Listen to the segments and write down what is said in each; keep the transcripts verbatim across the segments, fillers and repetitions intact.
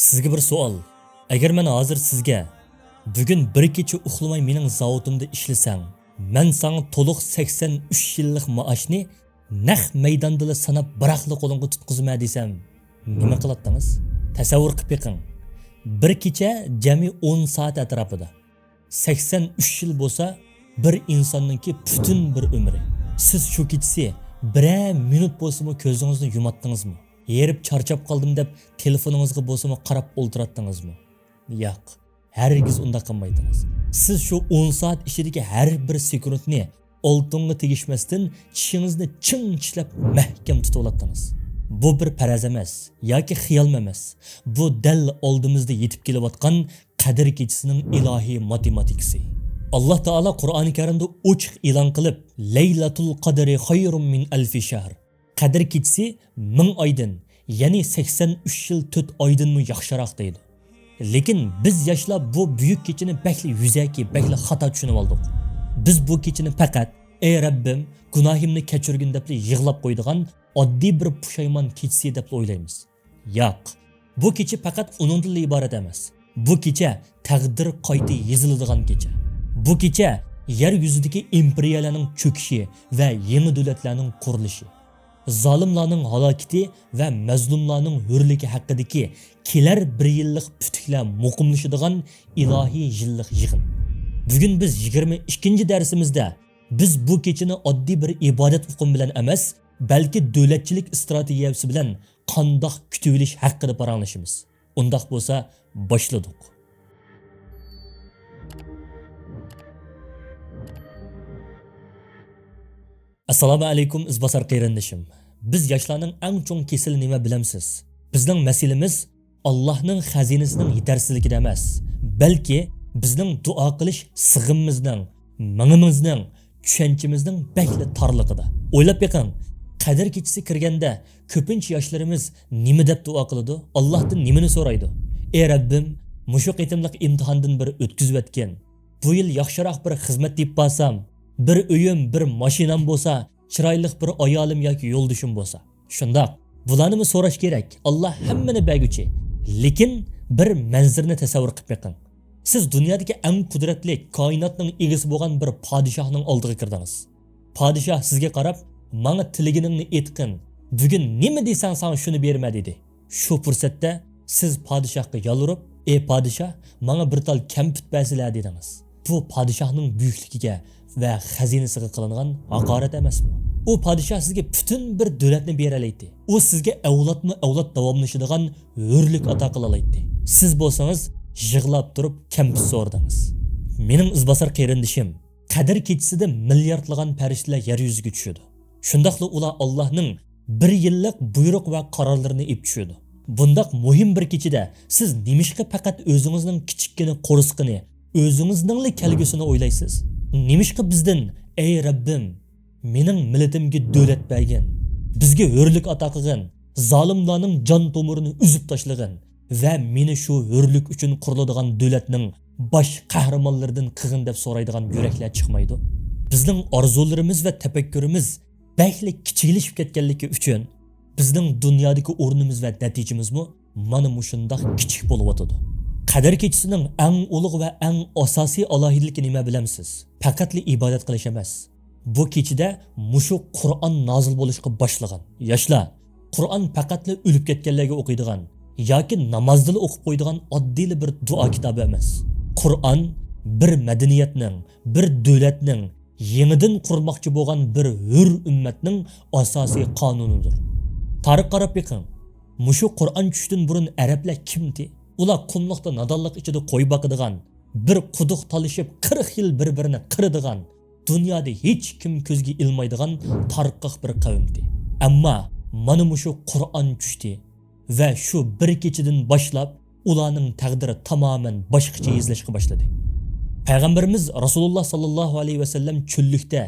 سىزگە بىر سوئال. ئەگەر مەن ھازىر سىزگە، «بۈگۈن بىر كېچە ئۇخلىماي مېنىڭ زاۋۇتۇمدا ئىشلىسەڭ، مەن ساڭا تولۇق سەكسەن ئۈچ يىللىق مائاشنى نەق مەيداندىلا ساناپ، بىراقلا قولۇڭغا تۇتقۇزىمەن» دېسەم، نېمە قىلاتتىڭىز؟ تەسەۋۋۇر قىلىپ بېقىڭ. بىر كېچە جەمئىي ئون سائەت ئەتراپىدا. سەكسەن ئۈچ يىل بولسا، بىر ئىنساننىڭكى پۈتۈن بىر ئۆمرى. سىز شۇ كېچىسى بىرەر مىنۇت بولسىمۇ كۆزىڭىزنى يۇماتتىڭىزمۇ؟ ھېرىپ چارچاپ قالدىم دەپ تېلېفونىڭىزغا بولسىمۇ قاراپ ئولتۇراتتىڭىزمۇ؟ ياق، ھەرگىز ئۇنداق قىلمايتتىڭىز. سىز شۇ ئون سائەت ئىچىدىكى ھەر بىر سېكۇنتنى ئالتۇنغا تېگىشمەستىن، چىشىڭىزنى چىڭ چىشلەپ مەھكەم تۇتۇۋالاتتىڭىز. بۇ بىر پەرەز ئەمەس ياكى خىيالمۇ ئەمەس. بۇ دەل ئالدىمىزدا يېتىپ كېلىۋاتقان قەدىر كېچىسىنىڭ ئىلاھىي ماتېماتىكىسى. ئاللاھ تائالا قۇرئانى كەرىمدە ئوچۇق ئېلان قىلىپ، «لەيلەتۇل قەدرى خەيرۇم مىن ئەلفى شەھر». قەدىر كېچىسى مىڭ ئايدىن، يەنى سەكسەن ئۈچ يىل تۆت ئايدىنمۇ ياخشىراق دەيدۇ. لېكىن بىز ياشلار بۇ بۈيۈك كېچىنى بەكلا يۈزەكى، بەكلا خاتا چۈشىنىۋالدۇق. بىز بۇ كېچىنى پەقەت، «ئەي رەببىم، گۇناھىمنى كەچۈرگىن» دەپلا يىغلاپ قويىدىغان ئاددىي بىر پۇشايمان كېچىسى دەپلا ئويلايمىز. ياق، بۇ كېچە پەقەت ئۇنىڭدىنلا ئىبارەت ئەمەس. بۇ كېچە تەقدىر قايتا يېزىلىدىغان كېچە. بۇ كېچە يەر يۈزىدىكى ئىمپېرىيەلەرنىڭ چۆكۈشى ۋە يېڭى دۆلەتلەرنىڭ قۇرۇلۇشى. زالىملارنىڭ ھالاكىتى ۋە مەزلۇملارنىڭ ھۆرلۈكى ھەققىدىكى كېلەر بىر يىللىق پۈتۈكلەر مۇقىملىشىدىغان ئىلاھىي يىللىق يىغىن. بۈگۈن بىز يىگىرمە ئىككىنچى دەرسىمىزدە بىز بۇ كېچىنى ئاددىي بىر ئىبادەت ئۇقۇمى بىلەن ئەمەس، بەلكى دۆلەتچىلىك ئىستراتېگىيەسى بىلەن قانداق كۈتۈۋېلىش ھەققىدە پاراڭلىشىمىز. ئۇنداق بولسا، باشلىدۇق. ئەسسالامۇ ئەلەيكۇم، ئىزباسار قېرىندىشىم. بىز ياشلارنىڭ ئەڭ چوڭ كېسىلى نېمە بىلەمسىز؟ بىزنىڭ مەسىلىمىز ئاللاھنىڭ خەزىنىسىنىڭ يېتەرسىزلىكىدە ئەمەس، بەلكى بىزنىڭ دۇئا قىلىش سىغىمىزنىڭ، مېڭىمىزنىڭ، چۈشەنچىمىزنىڭ بەكلا تارلىقىدا. ئويلاپ بېقىڭ، قەدىر كېچىسى كىرگەندە كۆپىنچە ياشلىرىمىز نېمە دەپ دۇئا قىلىدۇ؟ ئاللاھتىن نېمىنى سورايدۇ؟ «ئەي رەببىم، مۇشۇ قېتىملىق ئىمتىھاندىن بىر ئۆتكۈزۈۋەتكىن. بۇ يىل ياخشىراق بىر خىزمەت تېپىپ بارسام، بىر ئۆيۈم، بىر ماشىنام بولسا، چىرايلىق بىر ئايالىم ياكى يولدىشىم بولسا.» شۇنداق. بۇلارنىمۇ سوراش كېرەك. ئاللاھ ھەممىنى بەرگۈچى. لېكىن بىر مەنزىرىنى تەسەۋۋۇر قىلىپ بېقىڭ. سىز دۇنيادىكى ئەڭ قۇدرەتلىك، كائىناتنىڭ ئىگىسى بولغان بىر پادىشاھنىڭ ئالدىغا كىردىڭىز. پادىشاھ سىزگە قاراپ، «ماڭا تىلىگىنىڭنى ئېيتقىن، بۈگۈن نېمە دېسەڭ ساڭا شۇنى بېرىمەن» دېدى. شۇ پۇرسەتتە سىز پادىشاھقا يالۋۇرۇپ، «ئەي پادىشاھ، ماڭا بىر تال كەمپۈت بەرسىلە» دېدىڭىز. بۇ پادىشاھنىڭ بۈيۈكلۈكىگە ۋە خەزىنىسىگە قىلىنغان ھاقارەت ئەمەسمۇ؟ ئۇ پادىشاھ سىزگە پۈتۈن بىر دۆلەتنى بېرەلەيتتى. ئۇ سىزگە ئەۋلادمۇ ئئەۋلاد داۋاملىشىدىغان ھۆرلۈك ئاتا قىلالايتتى. سىز بولسىڭىز يىغلاپ تۇرۇپ كەمپۈت سورىدىڭىز. مېنىڭ ئىزباسار قېرىندىشىم، قەدىر كېچىسىدە مىلياردلىغان پەرىشتىلەر يەر يۈزىگە چۈشىدۇ. شۇنداقلا ئۇلار ئاللاھنىڭ بىر يىللىق بۇيرۇق ۋە قارارلىرىنى ئېلىپ چۈشىدۇ. بۇنداق مۇھىم بىر كېچىدە سىز نېمىشقا پەقەت ئۆزىڭىزنىڭ كىچىككىنە قورسىقىنى، ئۆزىڭىزنىڭلا كەلگۈسىنى ئويلايسىز؟ نېمىشقا بىزدىن، «ئەي رەببىم، مېنىڭ مىللىتىمگە دۆلەت بەرگىن، بىزگە ھۆرلۈك ئاتا قىلغىن، زالىملارنىڭ جان تومۇرىنى ئۈزۈپ تاشلىغىن ۋە مېنى شۇ ھۆرلۈك ئۈچۈن قۇرۇلىدىغان دۆلەتنىڭ باش قەھرىمانلىرىدىن قىلغىن» دەپ سورايدىغان يۈرەكلەر چىقمايدۇ. بىزنىڭ ئارزۇلىرىمىز ۋە تەپەككۇرىمىز بەكلا كىچىكلىشىپ كەتكەنلىكى ئۈچۈن، بىزنىڭ دۇنيادىكى ئورنىمىز ۋە نەتىجىمىزمۇ مانا مۇشۇنداق كىچىك بولۇۋاتىدۇ. قەدىر كېچىسىنىڭ ئەڭ ئۇلۇغ ۋە ئەڭ ئاساسىي ئالاھىدىلىكى نېمە بىلەمسىز؟ پەقەتلا ئىبادەت قىلىش ئەمەس. بۇ كېچىدە مۇشۇ قۇرئان نازىل بولۇشقا باشلىغان. ياشلار، قۇرئان پەقەتلا ئۆلۈپ كەتكەنلەرگە ئوقۇيدىغان ياكى نامازدىلا ئوقۇپ قويىدىغان ئاددىيلا بىر دۇئا كىتابى ئەمەس. قۇرئان بىر مەدەنىيەتنىڭ، بىر دۆلەتنىڭ، يېڭىدىن قۇرماقچى بولغان بىر ھۆر ئۈممەتنىڭ ئاساسىي قانۇنىدۇر. تارىخقا قاراپ بېقىڭ. مۇشۇ قۇرئان چۈشۈشتىن بۇرۇن ئەرەبلەر كىمتى؟ ئۇلار قۇملۇقتا نادانلىق ئىچىدە قوي باقىدىغان، بىر قۇدۇق تالىشىپ، قىرىق يىل بىر-بىرىنى قىرىدىغان، دۇنيادا ھېچكىم كۆزگە ئىلمايدىغان تارقاق بىر قەۋمتى. ئەمما مانا مۇشۇ قۇرئان چۈشتى ۋە شۇ بىر كېچىدىن باشلاپ ئۇلارنىڭ تەقدىرى تامامەن باشقىچە يېزىلىشقا باشلىدى. پەيغەمبىرىمىز رەسۇلۇللاھ ساللاللاھۇ ئەلەيھى ۋەسەللەم چۆللۈكتە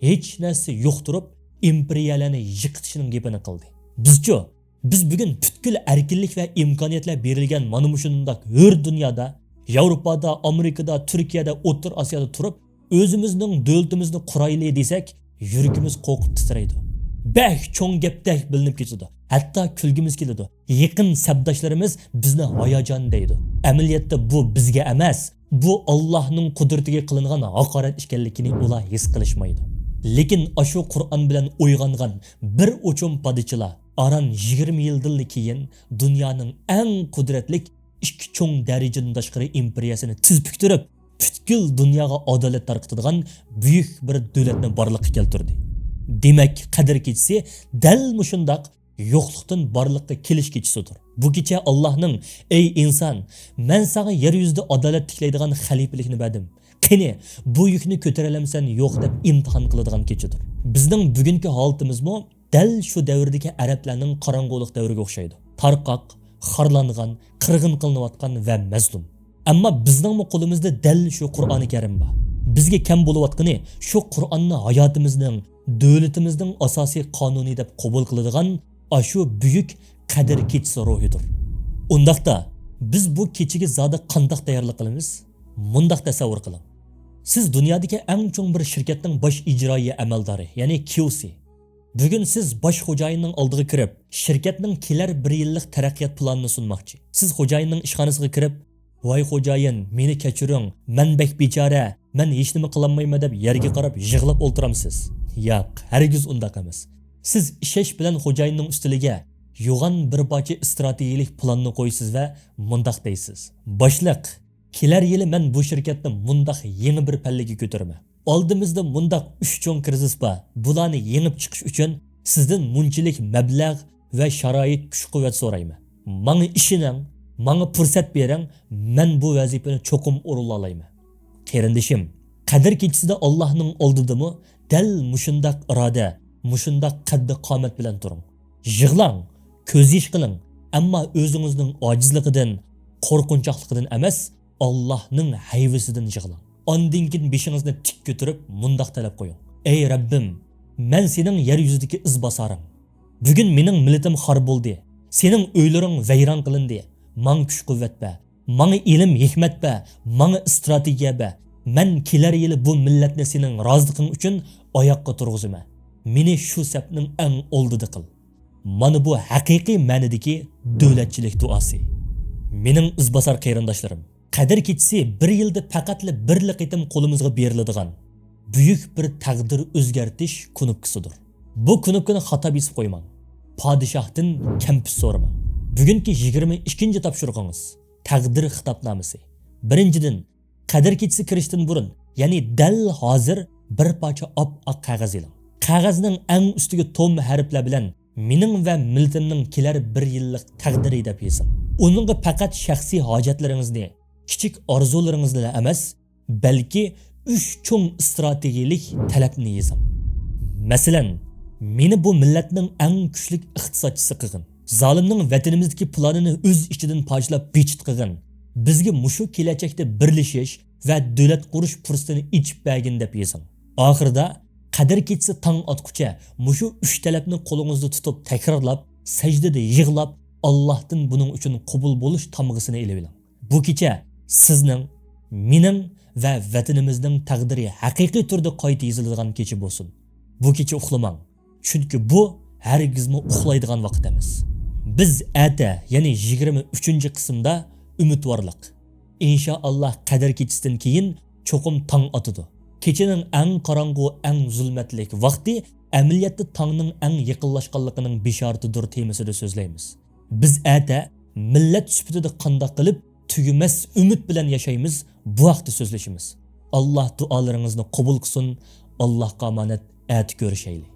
ھېچ نەرسە يوقتۇرۇپ، ئىمپېرىيەلەرنى يىقىتىشنىڭ گېپىنى قىلدى. بىزچۇ؟ بىز بۈگۈن پۈتكۈل ئەركىنلىك ۋە ئىمكانىيەتلەر بېرىلگەن مانا مۇشۇنداق ھۆر دۇنيادا، ياۋروپادا، ئامېرىكىدا، تۈركىيەدە، ئوتتۇرا ئاسىيادا تۇرۇپ، ئۆزىمىزنىڭ دۆلىتىمىزنى قۇرايلى دېسەك، يۈرىكىمىز قورقۇپ تىترەيدۇ. بەك چوڭ گەپتەك بىلىنىپ كېتىدۇ. ھەتتا كۈلگىمىز كېلىدۇ. يېقىن سەپداشلىرىمىز بىزنى ھاياجان دەيدۇ. ئەمەلىيەتتە بۇ بىزگە ئەمەس، بۇ ئاللاھنىڭ قۇدرىتىگە قىلىنغان ھاقارەت ئىكەنلىكىنى ئۇلار ھېس قىلىشمايدۇ. لېكىن ئاشۇ قۇرئان بىلەن ئويغانغان بىر ئوچۇم پادىچىلار ئاران يىگىرمە يىلدىن كېيىن دۇنيانىڭ ئەڭ قۇدرەتلىك ئىككى چوڭ دەرىجىدىن تاشقىرى ئىمپېرىيەسىنى تىز پۈكتۈرۈپ، پۈتكۈل دۇنياغا ئادالەت تارقىتىدىغان بۈيۈك بىر دۆلەتنى بارلىققا كەلتۈردى. دېمەك، قەدىر كېچىسى دەل مۇشۇنداق يوقلۇقتىن بارلىققا كېلىش كېچىسىدۇر. بۇ كېچە ئاللاھنىڭ، ئەي ئىنسان، مەن ساڭا يەر يۈزىدە ئادالەت تىكلەيدىغان خەلىپىلىكنى بەردىم. قېنى، بۇ يۈكنى كۆتۈرەلەمسەن يوق دەپ ئىمتىھان قىلىدىغان كېچىدۇر. بىزنىڭ بۈگۈنكى ھالىتىمىزمۇ دەل شۇ دەۋردىكى ئەرەبلەرنىڭ قاراڭغۇلۇق دەۋرىگە ئوخشايدۇ. تارقاق، خارلانغان، قىرغىن قىلىنىۋاتقان ۋە مەزلۇم. ئەمما بىزنىڭمۇ قولىمىزدا دەل شۇ قۇرئانى كەرىم بار. بىزگە كەم بولۇۋاتقىنى شۇ قۇرئاننى ھاياتىمىزنىڭ، دۆلىتىمىزنىڭ ئاساسىي قانۇنى دەپ قوبۇل قىلىدىغان ئاشۇ بۈيۈك قەدىر كېچىسى روھىدۇر. ئۇنداقتا، بىز بۇ كېچىگە زادى قانداق تەييارلىق قىلىمىز؟ مۇنداق تەسەۋۋۇر قىلىڭ. سىز دۇنيادىكى ئەڭ چوڭ بىر شىركەتنىڭ باش ئىجرائىيە ئەمەلدارى، يەنى كيۇسى. بۈگۈن سىز باش خوجايىننىڭ ئالدىغا كىرىپ، شىركەتنىڭ كېلەر بىر يىللىق تەرەققىيات پىلانىنى سۇنماقچى. سىز خوجايىننىڭ ئىشخانىسىغا كىرىپ، ۋاي خوجايىن، مېنى كەچۈرۈڭ، مەن بەك بىچارە، مەن ھېچنېمە قىلالمايمەن دەپ يەرگە قاراپ يىغلاپ ئولتۇرامسىز؟ ياق، ھەرگىز ئۇنداق ئەمەس. سىز ئىشەنچ بىلەن خوجايىننىڭ ئۈستىلىگە يوغان بىر پارچە ئىستراتېگىيەلىك پىلاننى قويىسىز ۋە مۇنداق دەيسىز: باشلىق، كېلەر يىلى مەن بۇ شىركەتنى مۇنداق يېڭى بىر پەللىگە كۆتۈرىمەن. ئالدىمىزدا مۇنداق ئۈچ چوڭ كىرىزىس بار. بۇلارنى يېڭىپ چىقىش ئۈچۈن سىزدىن مۇنچىلىك مەبلەغ ۋە شارائىت، كۈچ-قۇۋۋەت سورايمەن. ماڭا ئىشىنىڭ، ماڭا پۇرسەت بېرىڭ، مەن بۇ ۋەزىپىنى چوقۇم ئورۇنلالايمەن. قېرىندىشىم، قەدىر كېچىسىدە ئاللاھنىڭ ئالدىدىمۇ دەل مۇشۇنداق ئىرادە، مۇشۇنداق قەددى قامەت بىلەن تۇرۇڭ. يىغلاڭ، كۆز يېشى قىلىڭ، ئەمما ئۆزىڭىزنىڭ ئاجىزلىقىدىن، قورقۇنچاقلىقىدىن ئەمەس، ئاللاھنىڭ ھەيۋىسىدىن يىغلاڭ. ئاندىن كېيىن بېشىڭىزنى تىك كۆتۈرۈپ مۇنداق تەلەپ قويۇڭ: ئەي رەببىم، مەن سېنىڭ يەر يۈزىدىكى ئىزباسارىڭ. بۈگۈن مېنىڭ مىللىتىم خار بولدى. سېنىڭ ئۆيلىرىڭ ۋەيران قىلىندى. ماڭا كۈچ-قۇۋۋەت بەر. ماڭا ئىلىم-ھېكمەت بەر. ماڭا ئىستراتېگىيە بەر. مەن كېلەر يىلى بۇ مىللەتنى سېنىڭ رازىلىقىڭ ئۈچۈن ئاياققا تۇرغۇزىمەن. مېنى شۇ سەپنىڭ ئەڭ ئالدىدا قىل. مانا بۇ ھەقىقىي مەنىدىكى دۆلەتچىلىك دۇئاسى. مېنىڭ ئىزباسار قېرىنداشلىرىم، قەدىر كېچىسى بىر يىلدا پەقەتلا بىرلا قېتىم قولىمىزغا بېرىلىدىغان بۈيۈك بىر تەقدىر ئۆزگەرتىش كۇنۇپكىسىدۇر. بۇ كۇنۇپكىنى خاتا بېسىپ قويماڭ. پادىشاھتىن كەمپۈت سورىماڭ. بۈگۈنكى يىگىرمە ئىككىنچى تاپشۇرۇقىڭىز، تەقدىر خىتابنامىسى. بىرىنچىدىن، قەدىر كېچىسى كىرىشتىن بۇرۇن، يەنى دەل ھازىر بىر پارچە ئاپئاق قەغەز ئېلىڭ. قەغەزنىڭ ئەڭ ئۈستىگە توم ھەرپلەر بىلەن مېنىڭ ۋە مىللىتىمنىڭ كېلەر بىر يىللىق تەقدىرى دەپ يېزىڭ. ئۇنىڭغا پەقەت شەخسىي ھاجەتلىرىڭىزنى، كىچىك ئارزۇلىرىڭىزنىلا ئەمەس، بەلكى ئۈچ چوڭ ئىستراتېگىيەلىك تەلەپنى يېزىڭ. مەسىلەن، مېنى بۇ مىللەتنىڭ ئەڭ كۈچلۈك ئىقتىسادچىسى قىلغىن. زالىمنىڭ ۋەتىنىمىزدىكى پىلانىنى ئۆز ئىچىدىن پارچىلاپ بىجىت قىلغىن. بىزگە مۇشۇ كېلەچەكتە بىرلىشىش ۋە دۆلەت قۇرۇش پۇرسىتىنى ئېچىپ بەرگىن دەپ يېزىڭ. ئاخىرىدا، قەدىر كېچىسى تاڭ ئاتقۇچە مۇشۇ ئۈچ تەلەپنى قولىڭىزدا تۇتۇپ تەكرارلاپ، سەجدىدە يىغلاپ، ئاللاھتىن بۇنىڭ ئۈچۈن قوبۇل بولۇش تامغىسىنى ئېلىۋېلىڭ. بۇ كېچە سىزنىڭ، مېنىڭ ۋە ۋەتىنىمىزنىڭ تەقدىرى ھەقىقىي تۈردە قايتا يېزىلىدىغان كېچە بولسۇن. بۇ كېچە ئۇخلىماڭ، چۈنكى بۇ ھەرگىزمۇ ئۇخلايدىغان ۋاقىت ئەمەس. بىز ئەتە، يەنى يىگىرمە ئۈچىنچى قىسىمدا ئۈمىدۋارلىق، ئىنشائاللا، قەدىر كېچىسىدىن كېيىن چوقۇم تاڭ ئاتىدۇ. كېچىنىڭ ئەڭ قاراڭغۇ، ئەڭ زۇلمەتلىك ۋاقتى ئەمەلىيەتتە تاڭنىڭ ئەڭ يېقىنلاشقانلىقىنىڭ بېشارىتىدۇر تېمىسىدا سۆزلەيمىز. بىز ئەتە مىللەت سۈپىتىدە قانداق قىلىپ تۈگىمەس ئۈمىد بىلەن ياشايمىز، بۇ ھەقتە سۆزلىشىمىز. ئاللا دۇئالىرىڭىزنى قوبۇل قىلسۇن، ئاللاغا ئامانەت، ئەتە كۆرۈشەيلى.